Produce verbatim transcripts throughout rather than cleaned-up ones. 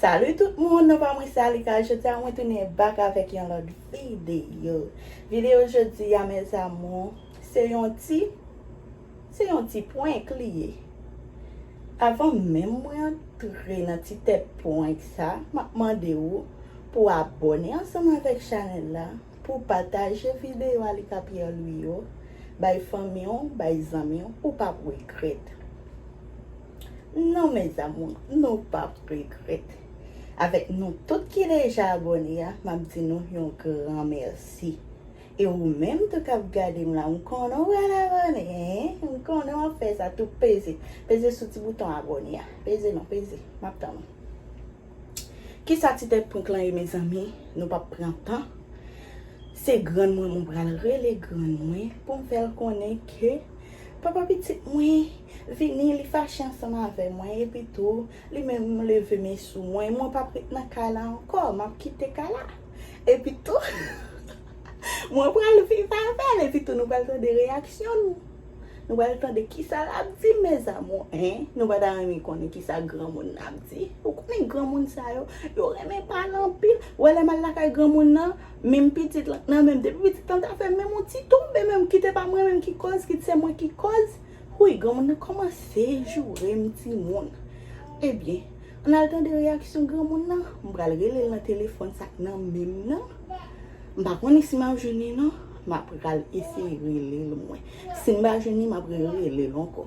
Salut tout moun, non pa mwen se Alika. Jodi a mwen tounen back avèk yon lòt videyo. Videyo jodi a, mes amours, se yon ti, se yon ti prank li ye. Avan menm mwen antre nan ti tèt prank sa, m ap mande w pou w abòne ansanm avèk chanèl la, pou w pataje videyo Alika Pierre Louis yo, bay fanmi w, bay zanmi w, ou p ap regrèt. Non, mes amours, nou p ap regrèt. Avèk nou tout ki deja abòne a, m ap di nou yon gran mèsi. E ou menm tou k ap gade m la, m konnen w pral abòne, hein? M konnen w ap fè sa tou, peze. Peze sou ti bouton abòne a. Peze non, peze. M ap tann ou. Kisa ti tèt prank lan ye, mezanmi? Nou p ap pran tan. Se grann mwen, mwen pral rele grann mwen pou m fè l konnen ke papa pitit mwen vini, li fache ansanm avè mwen, epi tou, li menm leve men sou mwen. Mwen p ap ret nan kay la ankò, m ap kite kay la. Epi tou, mwen pral viv avè l, epi tou, nou pral tande reyaksyon l. Nou pral tande kisa l ap di, mes amours, hein? Nou pa ta renmen konnen kisa granmoun nan ap di. Ou konnen granmoun sa yo, yo renmen pale anpil. Ou wè lè m al lakay granmoun nan, menm pitit lan nan menm, depi pitit lan ta fè menm yon ti tonbe, menm kit se pa mwen menm ki koz, kit se mwen ki koz. Wi, granmoun nan kòmanse joure m timoun. Ebyen, ann al tande reyaksyon granmoun nan. M pral rele l nan telefòn sa k nan men m nan. M pa konnen si m ap jwenn li non. M ap pral eseye rele l mwen. Si m pa jwenn li, m ap rele l ankò.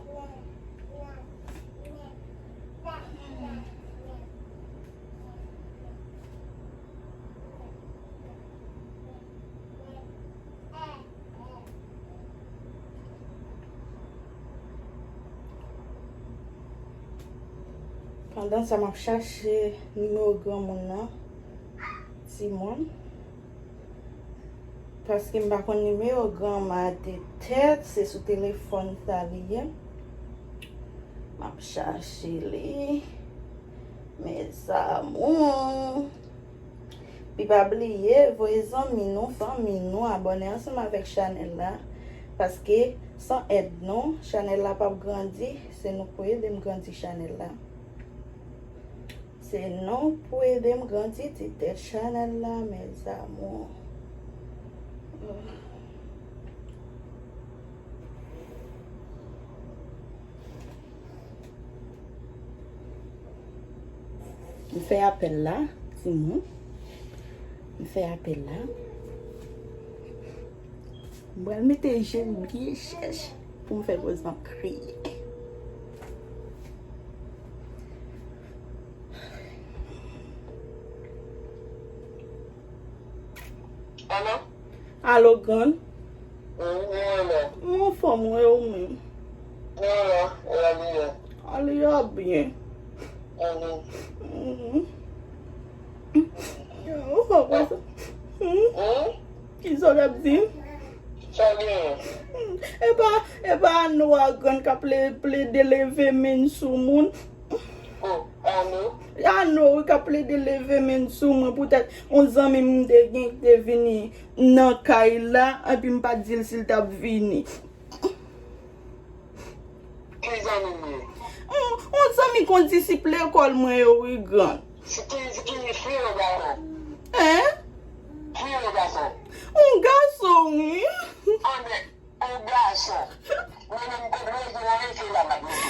Pandan sa, m ap chache nimewo granmoun nan. Timoun. Paske m pa konn nimewo granma de tèt, se sou telefòn sa li ye. M ap chache li. Mes amours. Epi pa bliye, voye zanmi nou, fanmi nou, abòne ansanm avèk chanèl la. Paske san èd nou, chanèl la p ap grandi. Se nou k pou ede m grandi chanèl la. Se nou k pou ede m grandi ti tèt chanèl la, mes amours. M fè apèl la, timoun. M fè apèl la. M pral mete je m byen chèch pou m fè koz m ap kriye. Alo? Alo, grann. Wi, mwen la. Mwen anfòm, wi, ou menm? Mwen la, e Aliya? Aliya byen. Mhm. Mhm. Ou fò konsa. Hmm? Hmm? Kisa w t ap di? Sa gen? Hmm. E pa, e pa Ano a grann k ap ple-, plede leve men sou moun. Oh, Ano? Ano, wi, k ap plede leve men sou mwen poutèt yon zanmi m te gen ki te vini nan kay la, epi m pa t di l si l t ap vini. Ki zanmi m ye? Yon, yon zanmi k yon disip lekòl mwen yo, wi, grann. Se ki, se ki fi ou gason? Hein? Fi ou gason? Yon gason, wi. Anmè, yon gason. Mwen menm, kot rezo an ye, se la m ap rete.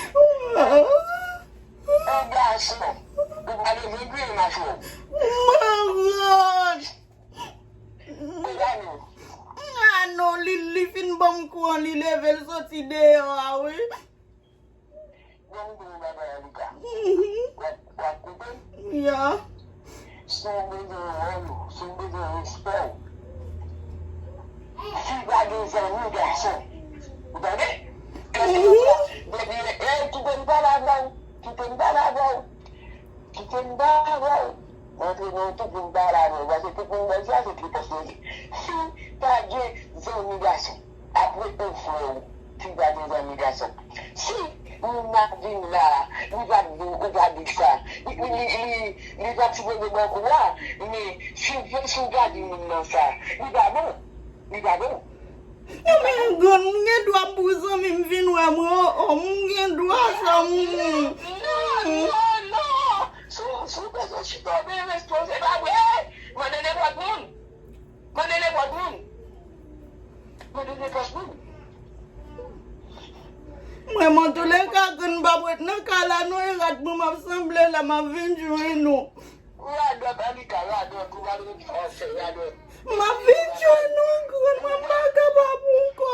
Yon gason. Ou pa bezwen kriye, mache. Mwen grann. Ou gade. Ah non, li, li fin ban m kou an, li leve, l soti deyò a, wi. Bon, m di w yon bagay, Alika. Mhm. W ap, w ap koute m? Ya. Si w bezwen wòl ou, si w bezwen respè w, fi pa gen zanmi gason. Ou tande? Kèt ou la, depi, ey, kite m pale avè w. Kite m pale avè w. Kite m pale avè w. Mwen antre nan yon twoup pou m pale avè w. Paske tout moun wè sa, se twoup ou ye. Fi pa gen zanmi gason. Apre ou frè w, fi pa gen zanmi gason. Si moun nan vin la, li pa t di w, ou pa di sa. Li, li, li, li, li pa t sipoze ban kou a, men si, si w pa di moun nan sa, li pa bon. Li pa bon. Yo, men grann, m gen dwa pou zanmi m vin wè mwen, o, o, m gen dwa sa, m. Non, non, non. Si w, si w bezwen Chita w byen responsablman. Mande nenpòt moun. Mande nenpòt moun. Mande nenpòt moun. Mwen, antouka, grann, m p ap ret nan kay la non, e rad mwen m ap sanble la, m ap vin jwenn ou. Radòt, Alika, radòt, ou pa dwe fè radòt. M ap vin jwenn ou, grann, mwen pa kapab ankò.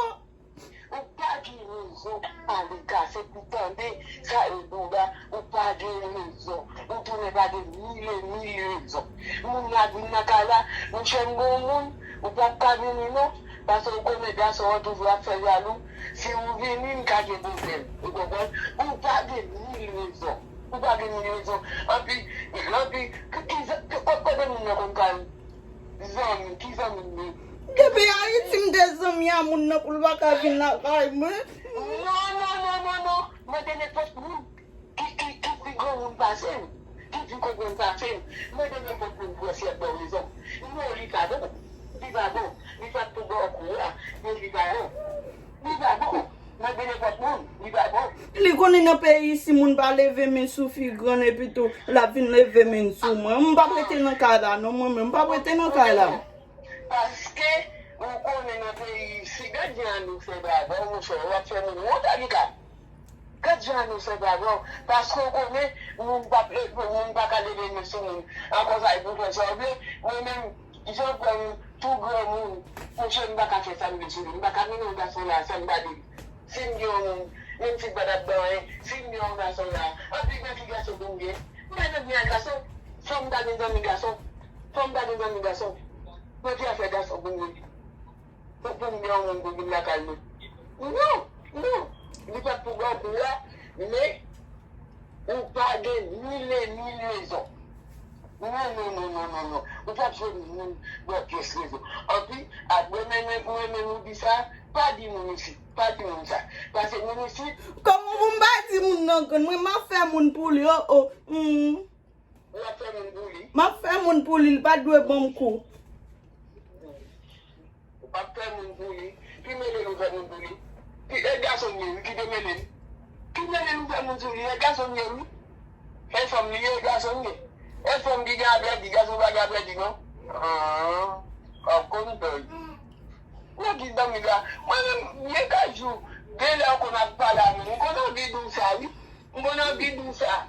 Ou pa gen rezon, Alika, se pou tande sa yo di w la, ou pa gen rezon. Ou tounen pa gen mil e mil rezon. Moun la vin nan kay la, monchè, m gon moun, ou p ap ka vini non, paske ou konnen gason an toujou ap fè jalou. Si ou vini, m ka gen pwoblèm. Ou konprann? Ou pa gen mil rezon. Ou pa gen mil rezon. Anpi, anpi, ki, ki, ki, kote moun nan konn pale? Zanmi, ki zanmi m ye? Depi Ayiti, m te zanmi a moun nan pou l pa ka vin lakay mwen. Non, non, non, non, non. Mande nenpòt moun ki, ki, ki pi granmoun pase m, ki pi konprann pase m. Mande nenpòt moun pou wè si y ap ba w rezon. Non, li pa bon. Li pa bon. Li pa t pou ba w kou a, men li pa bon. Li pa bon. Mande nenpòt moun, li pa bon. Li konnen nan peyi isi, moun pa leve men sou fi grann, epi tou, l ap vin leve men sou mwen. M p ap rete nan kay la non, mwen menm, m p ap rete nan kay la. Paske ou konnen nan peyi isi, gad jan nou fè bagay, monchè, w ap fè moun wont, Alika. Gad jan nou fè bagay, paske ou konnen moun p ap leve, moun pa ka leve men sou moun. Ankò sa, e pou fè sa w vle, mwen menm, jan pran m tou granmoun, monchè, m pa ka fè sa m vle sou li. M pa ka mennen yon gason la san m pa di l. Si m gen yon moun, menm si l pa t ap ban anyen, si m gen yon gason la, anpi gen ki gason pou m gen? M pa nan byen ak gason. Fò m ta gen zanmi gason. Fò m ta gen zanmi gason. Mwen ki afè gason pou m gen? Pou, pou m gen yon moun pou vin lakay mwen? Non, non. Li pa t pou ba w kou a, men ou pa gen mil e mil rezon. Non, non, non, non, non, non. Ou p ap jwenn moun ba w pyès rezon. Anpi, ap mwen menm, mwen menm ou di sa, pa di moun isit, pa di moun sa. Paske moun isit. Kòman pou m pa di moun nan grann? Mwen, m ap fè moun pou li, o, o. Hmm. Ou ap fè moun pou li. M ap fè moun pou li, li pa t dwe ban m kou. Ou p ap fè moun pou li. Ki mele l ou fè moun pou li? Ki, e gason m ye, wi, ki te mele l. Ki mele l ou fè moun sou li? E gason m ye, wi. E fanm li ye, e gason m ye. E fanm ki gen apredi, gason pa gen apredi, non? Ah, w ap konn pèdi. Nan ki zanmi la? Mwen menm, gen kèk jou, genlè w konn ap pale a moun, m konn anvi di w sa, wi. M konn anvi di w sa.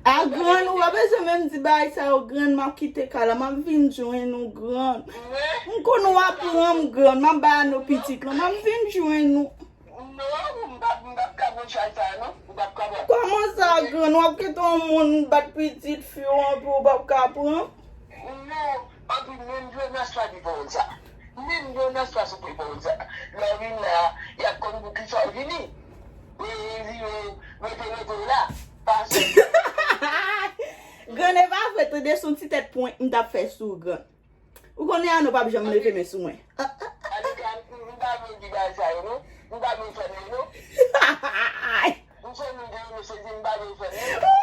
A grann, ou pa bezwen menm di bagay sa yo, grann, m ap kite kay la, m ap vin jwenn ou, grann. M konn w ap pran m, grann, m ap bay a nou pitit lan, m ap vin jwenn ou. Non, m p ap, m p ap ka pran chay sa a, non. M p ap ka pran. Kòman sa, grann, w ap kite yon moun bat pitit fi w anpi w p ap ka pran? Non, anpi menm Jonas pa di pawòl sa. Menm Jonas pa souple pawòl sa. Lè w vin la, y ap konn poukisa w vini. Revire, rete, rete w la. Pase. Grann, e pa vre, tande, se yon ti tèt prank m t ap fè sou ou, grann. Ou konnen Ano p ap janm leve men sou mwen. Alika, m pa vle di bagay sa yo, non. M pa vle fè men, non. M se moun ki renmen sezi, m pa vle fè men, non.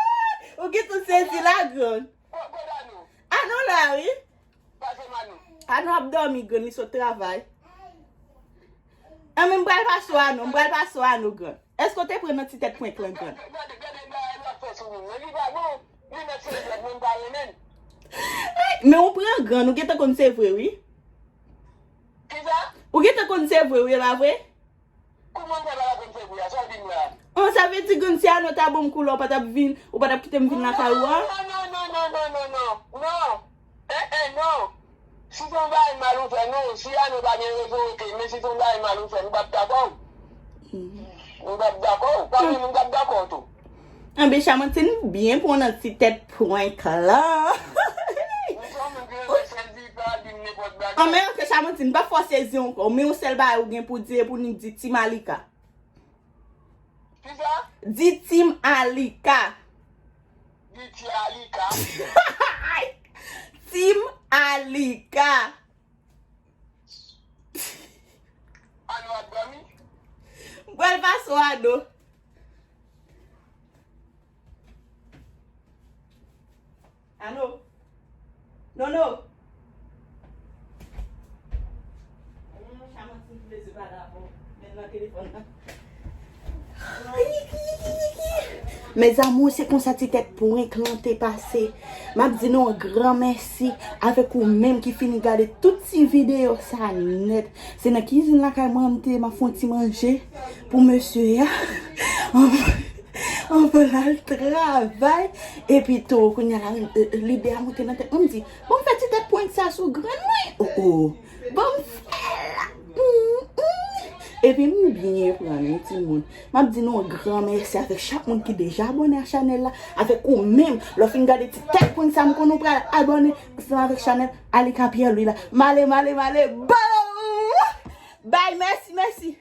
Ou gentan sezi la, grann. Ko-, kote Ano? Ano la, wi. Pase m Ano. Ano ap dòmi, grann, li sot travay. Anben, m pral pase w Ano, m pral pase w Ano, grann. Èske w te pran nan ti tèt prank lan, grann? Gade, gade, gade bagay w ap fè sou moun nan. Li pa bon. Li mèt se tèt mwen, m pa renmen l. Men ou pran, grann, ou gentan konn se vre, wi. Kisa? Ou gentan konn se vre, wi, e pa vre? Kouman m fè pa konn se vre a? Sa w di m la? An, sa vle di, grann, si Ano ta ban m kou la, ou pa t ap vin, ou pa t ap kite m vin lakay ou a? Non, non, non, non, non, non, non. Eh, eh, non. Si se yon bagay mal ou fè, non. Si Ano pa gen rezon, oke. Men si se yon bagay mal ou fè, m p ap dakò. M p ap dakò. Pa gen moun k ap dakò tou. Anben, Chamantin byen pran nan ti tèt prank la. M se yon moun ki renmen sezi, pa di m nenpòt bagay. Anben, oke, Chamantin, pa fè w sezi ankò. Men yon sèl bagay ou gen pou di, e pou nou di Team Alika. Kisa? Di Team Alika. Di Ti Alika. Team Alika. Ano ap dòmi? M pral pase w Ano. Ano? Nono? Hum, Chamantin ki bezwen pale avè w. Met nan telefòn nan. Yiki, yiki, yiki. Mes amours, se konsa ti tèt prank lan te pase. M ap di nou yon gran mèsi avèk ou menm ki fini gade tout ti videyo sa nèt. Se nan kizin lakay mwen m te, m ap fè yon ti manje pou mesye a. Anvan l al travay. Epi tou, kounye a la, lide a monte nan tèt mwen, m di, bon, m fè ti tèt prank sa sou grann mwen. Oh, oh. Bon, m fè l. Mm, mm. Epi m byen pran, wi, timoun. M ap di nou yon gran mèsi avèk chak moun ki deja abòne a chanèl la. Avèk ou menm, lè w fin gade ti tèt prank sa, m konnen w pral abòne ansanm avèk chanèl Alika Pierre Louis la. M ale, m ale, m ale. Boom! Bye, mèsi, mèsi.